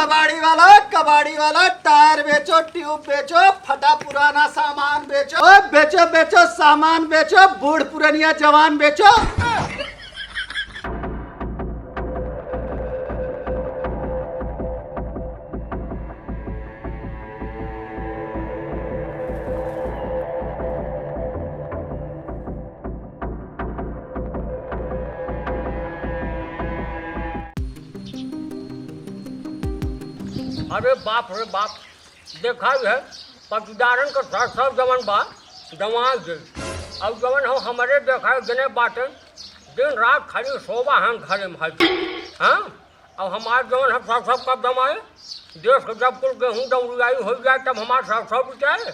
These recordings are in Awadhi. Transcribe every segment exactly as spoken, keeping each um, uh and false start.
कबाड़ी वाला, कबाड़ी वाला, टायर बेचो, ट्यूब बेचो, फटा पुराना सामान बेचो, ओ बेचो, बेचो, सामान बेचो, बूढ़ पुरनिया जवान बेचो। अरे बाप रे बाप, देखा है पटीदारन के सरसों जवन बा, दवाई दे। और जवन हो हमरे देखा है जने बाटे, दिन रात खाली सोवा हम घरे में है। हाँ? अब हमार जवन है सरसों कब दमाए, देश के जब कुल गेहूं दौड़ियाई हो जाए तब हमार सरसों बिकाए।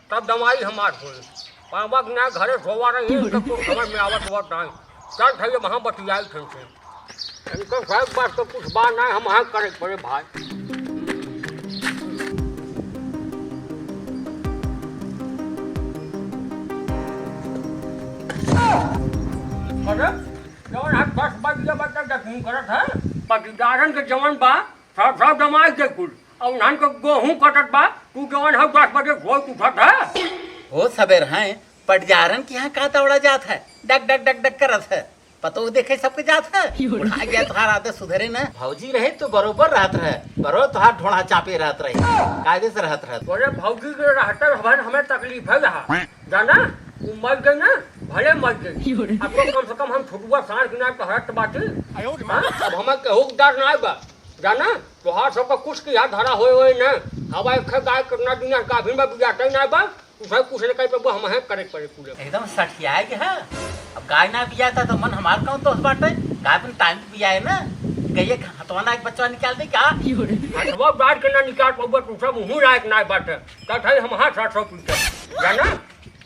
तब दवाई हमार होई। पावक ना घरे सोवा रही, तो कुछ समझ में आवत हुआ नहीं। चल, थैया, वहाँ बतियाई थे से। इनको सब बात तो कुछ बात नहीं, हम वहाँ करे पड़े भाई। अरे, जवन हाथ दस बज गया, बच्चा जखनी करत है। पटीदारन के जवन बा, सब, सब दमाई दे कुल। और उन्हन के गेहूं कटत बा, तू जवन हौ दस बजे सोच उठत है। हो सबेर हैं, पटजारन के यहाँ का दौड़ा जात है, डक, डक, डक, डक करत है। पतोह देखे सबके जात है। बुढ़ा गया तोहार आदत सुधरे न। भौजी रहे तो बरोबर रहत रहे, बरो तोहार ढोढ़ा चापे रहत रहे, कायदे से रहत रहे। बोले भौजी के रहते हमारे हमें तकलीफ है यहाँ, जाना, वो मर गई ना, भले मर गई। अब तो कम से कम हम छुटुआ सांस ना कहत बाटी। हाँ? अब हमें केहू के डर ना बा। जाना, तोहार सबका कुछ किया धरा होए होए न। हवा एक गाय कितना दिन है, गाभिन में बियाते ना बा, उसे कुछ न कहे पे हम हैं करे पड़े पूरे। एकदम सठियाए के है। अब गाय ना बियाता तो मन हमार कौन दोष बाटे? गाय अपन टाइम पे बियाए ना। गइया के हथवा ना एक बच्चा निकाल दे का? हथवा गाड़ के ना निकाल पाबा, तू सब मुँह लायक ना बाटे। कहत है हम हाथ सात सौ पीटे। जाना?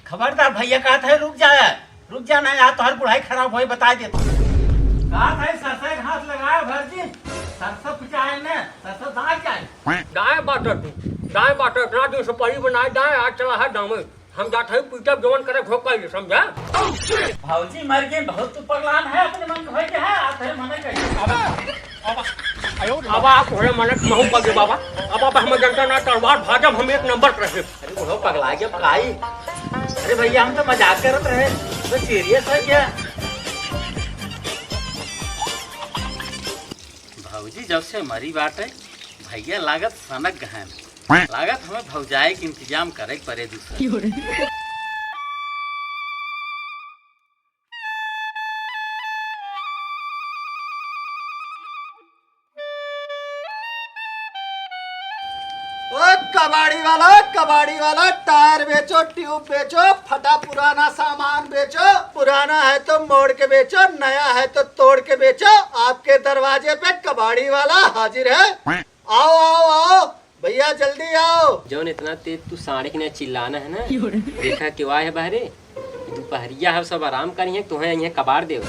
खबरदार भैया कहत है रुक जाए। रुक जा ना यार, तोहर बुढ़ाई खराब होई, बता दे। कहा था सरसों के हाथ लगाए भर दिन, सरसों पिटाए ने, सरसों दाए जाए। दाए बाटे तू, दाए बाटे, इतना दिन से परी बनाए दाए, आज चला है दामे। हम जात है पीटब जवन करे घोक कर, समझा? भौजी मर गई, बहुत तू पगलान है, अपने मन के होई के है, आत है मने कही। अब, अब, अब आप थोड़े मने महू पगे बाबा, अब आप हम जनता ना तलवार भाजब हम एक नंबर पर रहे। अरे बुढ़ऊ पगला गया काई? अरे भैया हम तो मजाक करत रहे, तो सीरियस है क्या? भौजी जब से मरी बाटे, भैया लागत सनक गहन। लागत हमें भौजाई के इंतजाम करे के पड़े दूसरा। ओ कबाड़ी वाला, कबाड़ी वाला, टायर बेचो, ट्यूब बेचो, फटा पुराना सामान बेचो। पुराना है तो मोड़ के बेचो, नया है तो तोड़ के बेचो। आपके दरवाजे पे कबाड़ी वाला हाजिर है। आओ, आओ, आओ, भैया जल्दी आओ। जौन इतना तेज तू साढ़े के ना चिल्लाना है ना, देखा क्यों आए है बाहरे। दुपहरिया है, सब आराम करिहे, तुहें यहीं कबाड़ देव।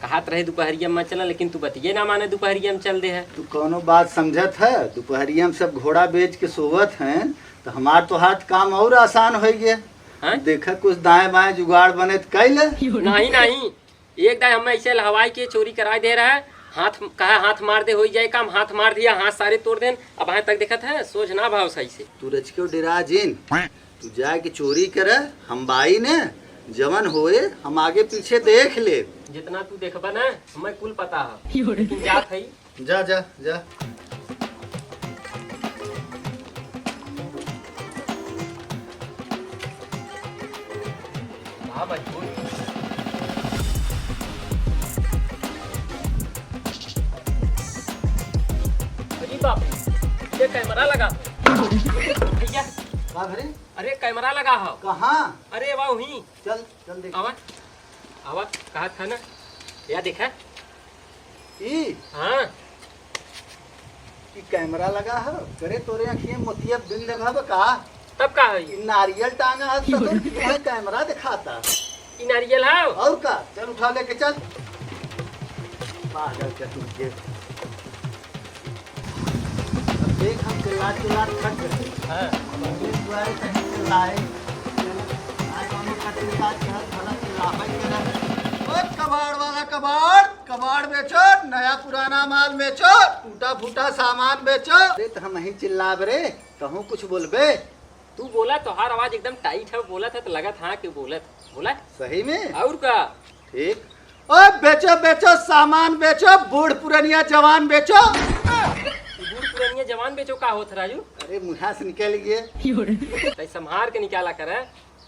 कहत रहे दुपहरिया में चला, लेकिन तू बतिये ना माने, दुपहरिया में चल दे है। तू कौनो बात समझत है? दुपहरिया में सब घोड़ा बेच के सोवत हैं, तो हमार तो हाथ काम और आसान हो गया। हाँ? देखा कुछ दाएं बाएं जुगाड़ बने तो कई ले। नहीं, नहीं, एक दाएं हमें ऐसे लहवाई के चोरी कराए दे रहा है, हाथ कहा हाथ मार दे हो जाए काम, हाथ मार दिया, हाथ सारे तोड़ देन। अब आए तक देखत है, सोझ ना भाव सही से। तू रच के डेरा जिन। तू जाए के चोरी करे, हम बाई ने, जवन होए, हम आगे पीछे देख ले। जितना तू देखबा ना, हमें कुल पता है। लेकिन जात है। जा, जा, जा। हाँ भाई, बोल। अरे बाप रे, ये कैमरा लगा। भैया। का भरे? अरे कैमरा लगा हो। कहाँ? अरे वाह, वहीं। चल, चल देख। आवा, आवा, कहा था ना? या देखा? ई? हाँ। ई कैमरा लगा हो? करे तोरे आँखिए मोतिया बिंद भव का? तब का है? ई नारियल टांगा है, तो तुम तुम्हें कैमरा दिखाता। ई नारियल है? और का? चल उठा लेके चल। पागल के तुम के। अब देख, हम चिल्ला चिल्ला थक गए। हाँ। अब अपने दुआरे कहीं चिल्लाए। आज हम लोग का चिल्ला, चिल्ला, भला चिल्लावे के रहे। ओ कबाड़ वाला कबाड़, कबाड़ बेचो, नया पुराना माल बेचो, टूटा फूटा सामान बेचो। अरे तो हम ही चिल्लाब रे, तहूँ कुछ बोलबे? तू बोला, तोहार आवाज एकदम टाइट है, बोलत है तो लगत हाँ कि बोलत, बोला। सही में? और का? ठीक। ओए बेचो, बेचो, सामान बेचो, बूढ़ पुरनिया जवान बेचो। बूढ़ पुरनिया जवान बेचो का होत राजू? अरे मुँहा से निकल गए। तै संभार के निकाला करे।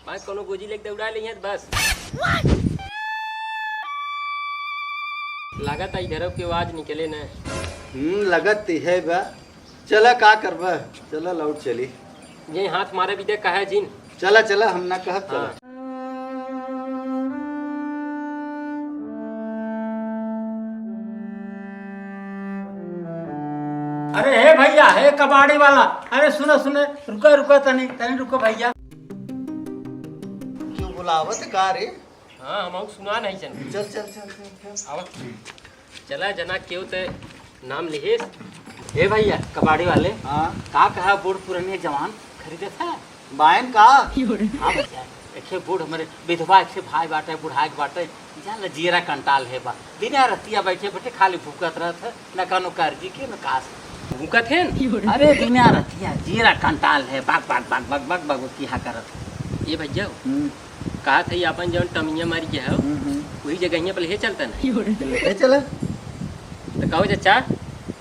भाई, कोनो गोजी लेके दौड़ा लेइहें त बस। लागत आई घरव के आवाज निकले न। हम्म, लगत तो है बा। चला, का करबा? चला, लौट चली। ये हाथ मारे भी दे, कहे जिन। चला, चला, हम ना कहब, चला। हाँ। अरे हे भैया, हे कबाड़ी वाला, अरे सुनो, सुनो, रुको, रुको, तनी, तनी रुको भैया। क्यों बुलावत का रे? हाँ, हम सुना नहीं चल। चल, चल, चल, चल, चल। आवा। चला जना, केहू ते नाम लिहिस। हे भैया, कबाड़ी वाले, हाँ। का कहा बूढ़ पुरनिया जवान खरीदत है? बायन का? हाँ भैया, एक ठे बूढ़ हमरे विधवा, एक ठे भाई बाटे, बुढ़ाए के बाटे, जान ले जियरा कंटाल है बा। दिना रतिया बैठे बैठे खाली भूकत रहत है, न कौनो कर्जी के, न कास। भूकत है न? अरे दिना रतिया जियरा कंटाल है, बक, बक, बक, बक, बक, बक, किहा करत है। ये भैया, हम्म। कहा था ये अपन जौन टमिया मारी के है, हम्म, हम्म। वही जगहिया पर ले चलता ना। ले चला। तो कहो चाचा,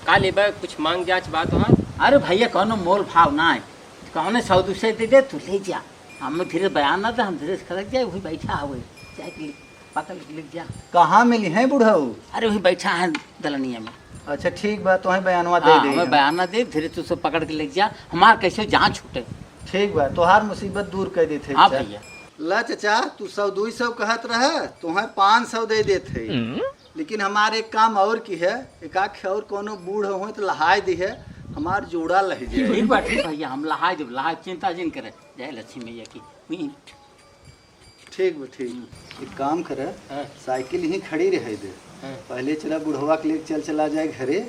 का लेबा, कुछ मांग जांच बात हो? अरे भैया, कौनो मोल भाव ना है, कौने सौ दो सौ दे दे, तू ले जा। हम धीरे बयान ना दे, हम धीरे से खड़क जाए, वही बैठा हुए, जाए के पकड़ के ले जा। कहाँ मिली है बुढ़ऊ? अरे वही बैठा है दलनिया में। अच्छा ठीक बा, तोहे बयानवा दे हाँ, दे हमें हम। बयान ना दे, धीरे तू सब पकड़ के ले जा, हमार कैसे जान छूटे। ठीक बा, तोहार मुसीबत दूर कर देते हाँ चाचा। भैया। ला चाचा, तू सौ दुई सौ कहत रहे, तोहे पाँच सौ दे देते। हम्म। लेकिन हमार एक काम और की है, एक आखे और कोनो बूढ़ हो तो लहाय दी है, हमार जोड़ा लह जाए। ठीक बा, ठीक भैया, हम लहाय देब, लहाय चिंता जिन करे। जय लक्ष्मी मैया की। हुई। ठीक बा, ठीक। एक काम करे, हाँ। साइकिल ही खड़ी रहे दे। हाँ। पहले चला बुढ़वा के लेके चल, चला जाए घरे,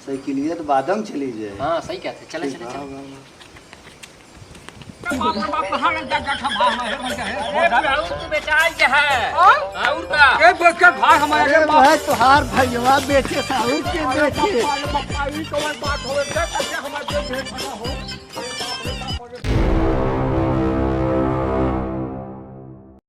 साइकिलिया तो बादम चली जाए। हाँ, सही कहते, चला, ठीक चला, बा, चला। बा, बा। बाप रे बाप, कहाँ लग जा, जा, जा, भाग, भाग, भाग, भाग, अरे, भाग। प्रभु, तू बेचाई के है। हाँ? और का? ए, बेच के भाग हमारे अरे बाप। भाई, तोहार भैया बेचे, साहू के अरे बेचे। बाप, अरे बाप, ई कौन बात होवे? देख, कैसे हमारे देश में फंसा हो।